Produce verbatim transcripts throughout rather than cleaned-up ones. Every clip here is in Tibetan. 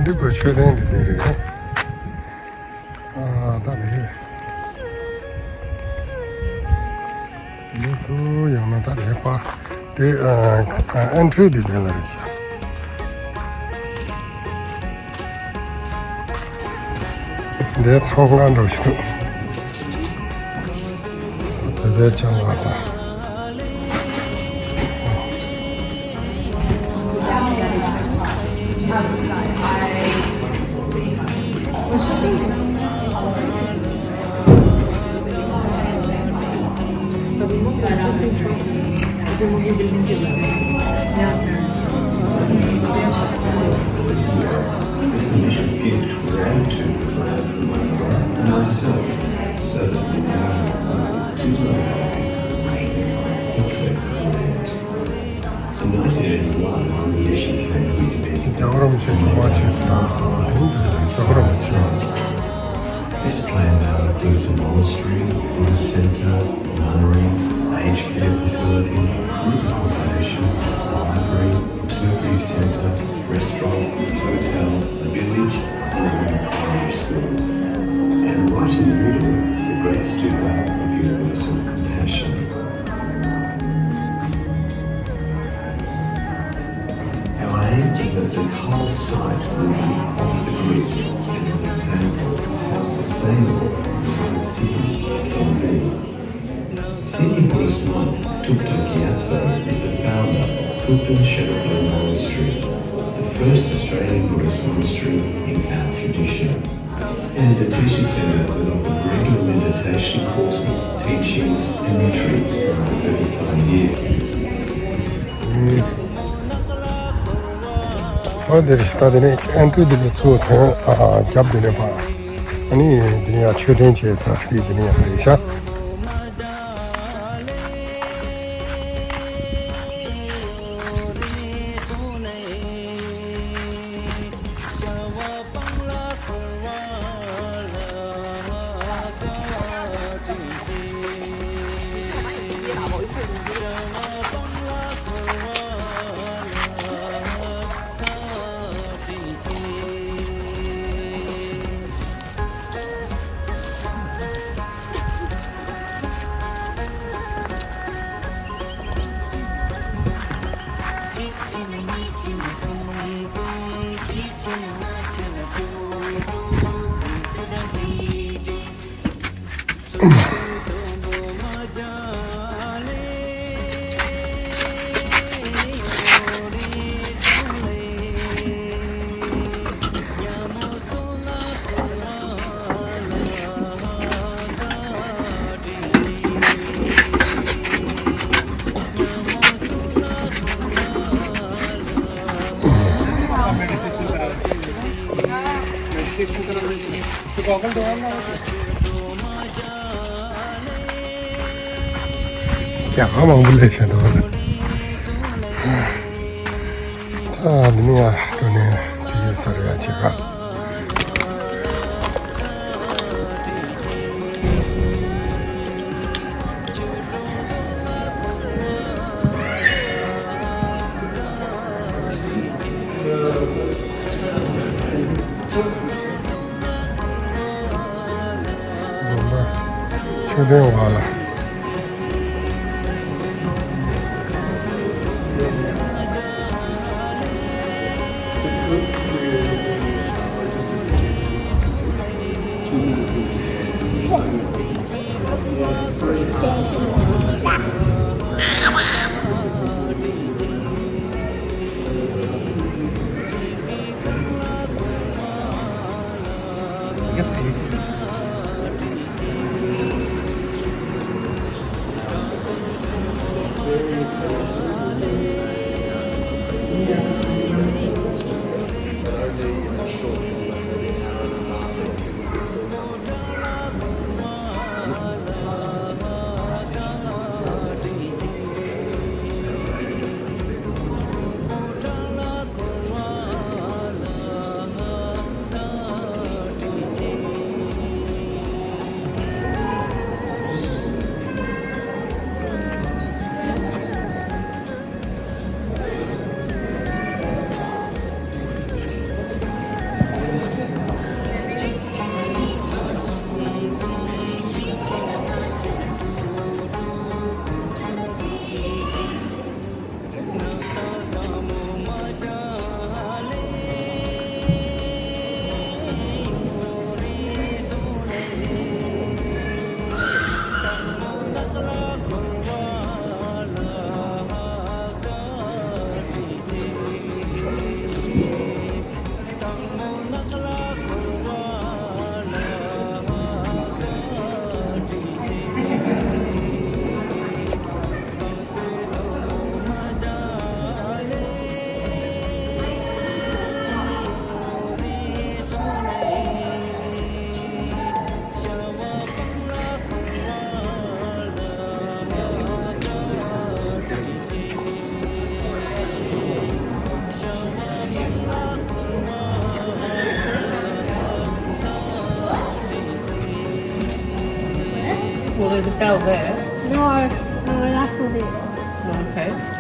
འདི་གི་མཆོད་རྟེན་འདི་འདི་རེད། ཨ་ད་རེད། འདི་ཚུར་ཡོང་ན་ད་རེད་པ། དེ་ཨ་ཨེན་ཊི་རི་འདི་འདི་ལ་རེད་ཤག་འདི་ཚོང་ཁང་འདྲ་ཞིག་འདུག་བོད་པའི་ཅ་ལག་དང་། This initial gift was added to with love from my mother and myself, so that we now have two love babies and a place of land. In nineteen eighty-one, my musician came here to be རྒྱལ་བ་རིན་པོ་ཆེ་གི་མ་ཆེན་སྐྱབས་སུ་དེ་ནི་རྒྱལ་བ་རིན་པོ་ཆེ། This planned out includes a monastery, Buddhist centre, nunnery, aged care facility, group accommodation, library, interpretive centre, restaurant, hotel, a village, and even a primary school. And right in the middle, the great stupa of universal compassion. Our aim is that this whole site will be off the grid and an example of how sustainable the modern city can be. Senior Buddhist monk Thupten Gyatso is the founder of Thupten Sherpa Monastery, the first Australian Buddhist monastery in our tradition. And Ateshi Centre has offered regular meditation courses, teachings, and retreats for over thirty-five years. ཨོ་དེ་རེད། ད་དེ་ནས་ཨེན་ཊི་རི་དེ་ནས་ཚུར་ཐོན། ཨ་རྒྱབ་དེ་ནས་ཕར། ཨ་ནི་དེ་ནས་ཡང་མཆོད་རྟེན་བྱས་ས་དེ་དེ་ནས་ཡང་རེད་ཤག་རྒྱ་གར་མང་པོ་སླེབས་བཞག་འདུག་ད་འདི་ནས་ཡར་འགྲོ་ནས་དེ་ཡོད་ས་རེད་ཡ། ཅིག་ག་དགོན་པ་མཆོད་རྟེན་འོག་ལ། There's a bell there. No, no, that's not it. Okay.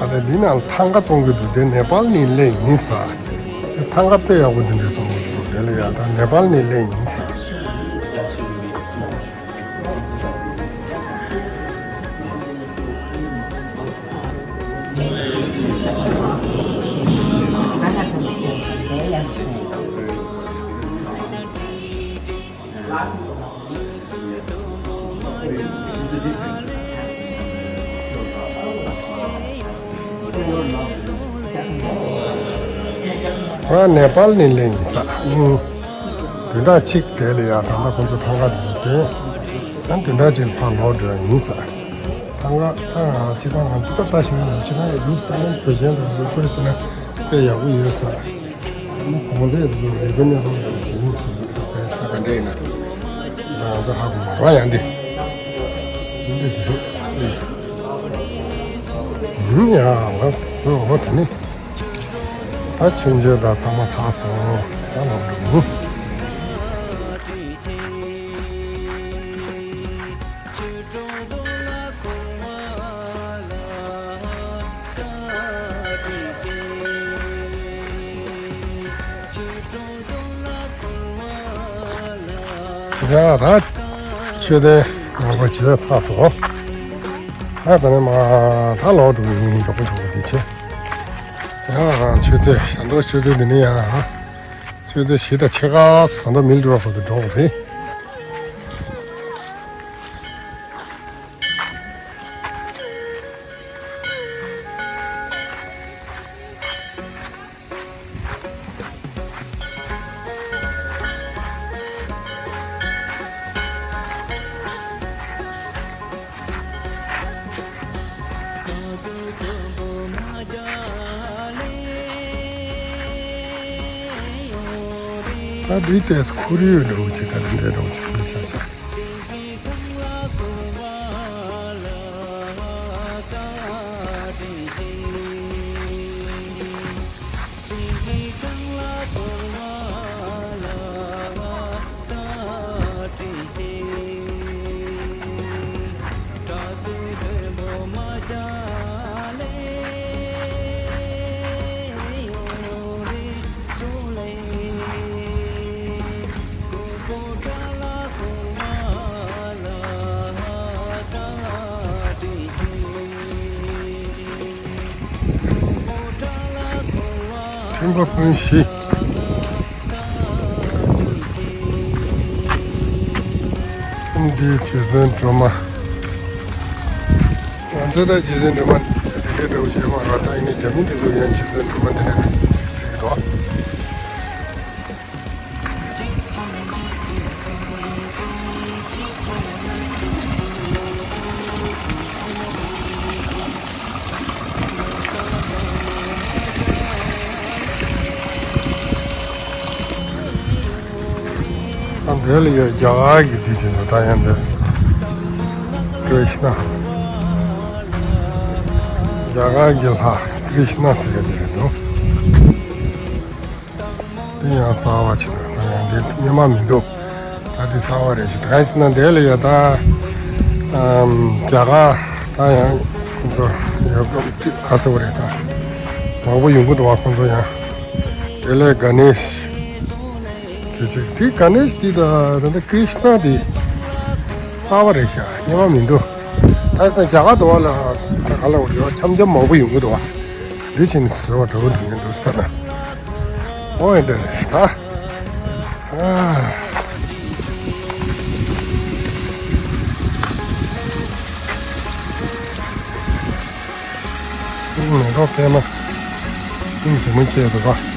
ཨ་ལས་འདི་ནང་ཐང་ག་གཏོང་གི་འདུག་དེ་ནེ་པཱལ་ནས་སླེབས་ཡིན་ས། དེ་ཐང་ག་དཔེ་ཡག་པོ་འདི་འདྲས་གཏོང་གི་འདུག་དེ་ལ་ཡ་ད་ནེ་པཱལ་ནས་སླེབས་ཡིན་ས། ང་ནེ་པཱལ་ནས་སླེབས་ཡིན་ས། ཨ་ནི་བདུན་ཕྲག་གཅིག་དེ་ལ་ཡ་ད་ལྟ་ཁོང་ཚོ་ཐང་ག་དེ་ཚོ་བཏོན། ཨ་ནི་བདུན་ཕྲག་གཅིག་ལ་ཕར་ལོག་འགྲོ་ཡ་ཡིན་ས། ཐང་ག་ཨ་སྤྱིར་བཏང་ང་ཚོ་ད་ལྟ་ཞིག་ལ་སྤྱིར་བཏང་ཡ་དུས་ད་ནི་བོད་ཆེན་དང་བོད་སྐད་ཟེར་ན་དཔེ་ཡག་པོ་ཡོད་ས། ཨ་ནི་གོང་ཚད་དེ་ཚོ་རི་ཟ་ནས་ལོག་འགྲོ་བ་ཅིག་ཡིན་ཟེར་གྱི་འདུག་དཔེ་ད་ག་འདྲ་ཡིན་ན། ད་ང་ཚོ་ཧ་གོ་མ་རེད་པ་ཡང་འདི། འདི་འདྲ་ཞིག་འདུག་ཨེ། ཡ་ལགས་སོ། དེ་ནི་ད་མཆོད་མཇལ་དང་ཚང་མ་ཚར་སོང་། ད་ལོག་འགྲོ་ཡིན། ཡ་ད་མཆོད་རྟེན་ཡག་པོ་བྱས་ཚར་སོང་། ད་ད་ནི་མ་ད་ལོག་འགྲོ་གི་ཡིན། མགྱོགས་པོ་མགྱོགས་པོ་འདི་བྱས། ཡ་མཆོད་རྟེན་ཞལ་འདོན་མཆོད་རྟེན་འདི་ནི་ཡ་མཆོད་རྟེན་བཞི་དང་ཕྱེད་ཀ་ད་ལྟ་མིལ་ཌི་རོ་བར་དུ་འགྲོ་དགོས་རེད། ད་འདི་ལྟས་ཁོར་ཡུག་འདྲ་བོ་ཅིག་ད་འདི་འདྲ་འདྲ་བོ་ཅིག་ཤ་ཤ། ཁྱིམ་པ་སྤུན་བཞི། ཁྱིམ་འདིའི་རྗེ་བཙུན་སྒྲོལ་མ། ང་ཚོ་ད་རྗེ་བཙུན་སྒྲོལ་མ་འདི་འདྲའི་འདྲ་བོ་ཞིག་མ་རེད། ད་ཡིན་ནའི་རྒྱ་མི་འདི་ཚོ་ཡང་རྗེ་བཙུན་སྒྲོལ་མ་འདི་འདྲའི་ཚིག་ཚིག་རེད། ཨ་འདི་ལ་ཡ་རྒྱ་གར་གྱི་དེ་བྱས་ན་ད་ཡང་འདི་ཀྲིཤ་ན། རྒྱ་གར་གྱི་ལྷ་ཀྲིཤ་ན་ཟེར་ཡ་དེ་རེད་འདུག་འདི་ཡང་གསར་པ་ཅིག་འདུག་ད་ཡང་འདི་སྔོན་མ་མི་འདུག་ད་འདི་གསར་པ་རེད་ཤག་གང་ཡིན་ཟེར་ན་འདི་ལ་ཡ་ད་ཨམ་རྒྱ་གར་ད་ཡང་ཁོང་ཚོ་ཡ་ག་ཟེར་བ་རེད། ད་མང་པོ་ཡོང་གི་འདུག་བ། ཁོང་ཚོ་ཡང་དེ་ལས་ག་ནེཤ་དེ་ཅིག་དེ་ག་ནེཤ་དེ་ད་ད་ད་ཀྲིཤ་ན་དེ་གསར་པ་རེད་ཤག་སྔོན་མ་མི་འདུག་ད་ཡིན་ཟེར་ན་རྒྱ་གར་འདུག་བ་ལ་ད་ག་ལ་འོ་ཡོད་འཆམ་འཆམ་མང་པོ་ཡོང་གི་འདུག་བ། འདི་ཕྱིན་ཟེར་བ་འགྲོ་གི་འདུག་ཡིན་འདུག་ཟེར་ན། ཨོ་ཡིན་འདྲ་རེད་ད། ཨ། མེ་ཏོག་པད་མ། ཨིན་དེ་མོ་སྐྱེས་འདུག་ག་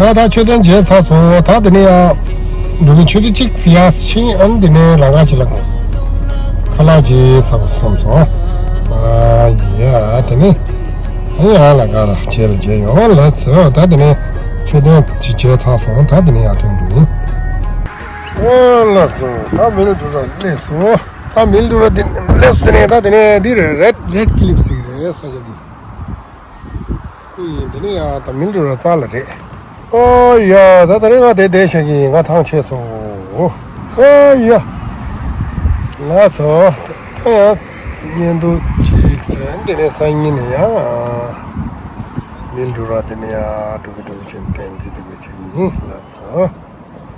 ཡ་ད་མཆོད་རྟེན་མཇལ་ཚར་སོང་། ད་དེ་ནས་ཡང་འགྲོ་གི། མཆོད་རྟེན་གཅིག་ཟིན་ཡ་ཕྱིན། ཨ་ནི་དེ་ནས་ལམ་ཁ་ཅིག་ལ་ཁ་ལག་ཅིག་ཟ་དགོས་བསམ་སོང་། ཨ་ཡ་དེ་ནས་ཨ་ཡ་ལམ་ཁ་ལ་མཇལ་ལ་མཇལ་ཡོང་། ལགས་སོ། ད་དེ་ནས་མཆོད་རྟེན་ཅིག་མཇལ་ཚར་སོང་། ད་དེ་ནས་ཡར་ཐོན་འགྲོ་ཡིན། ཨོ་ལགས་སོ། ད་མི་ལ་འགྲོ་ར་སླེབས་སོང་། ད་མིལ་ཌི་རོ་འདི་སླེབས་ཟིན་ནས་ད་དེ་ནས་འདི་རེད། རེད་རེད་ཀི་ལིབ་ཟེར་གི་རེད་ས་ཆ་འདི། ཨི་འདི་ནས་ཡང་ད་མིལ་ཌི་རོ་རྩ་ལ་རེད། ཨོ་ཡ། ད་ད་རེས་ང་དེ་བསྡད་བཞག་གི་ཡིན། ང་ཐང་ཆད་སོང་། ཨོ་ཡ། ལགས་སོ། ད་ཡང་ བརྙན་ཐུང་གཅིག་བཟོས། འདི་ནས་སང་ཉིན་ནས་ཡང་མི་འགྲོ་ར། དེ་ནས་ཡང་འགྲོ་གི་འགྲོ་གི་བྱས་ནས་བསྟན་གི་བསྡད་གི་ཅིག་ཡིན་ལགས་སོ།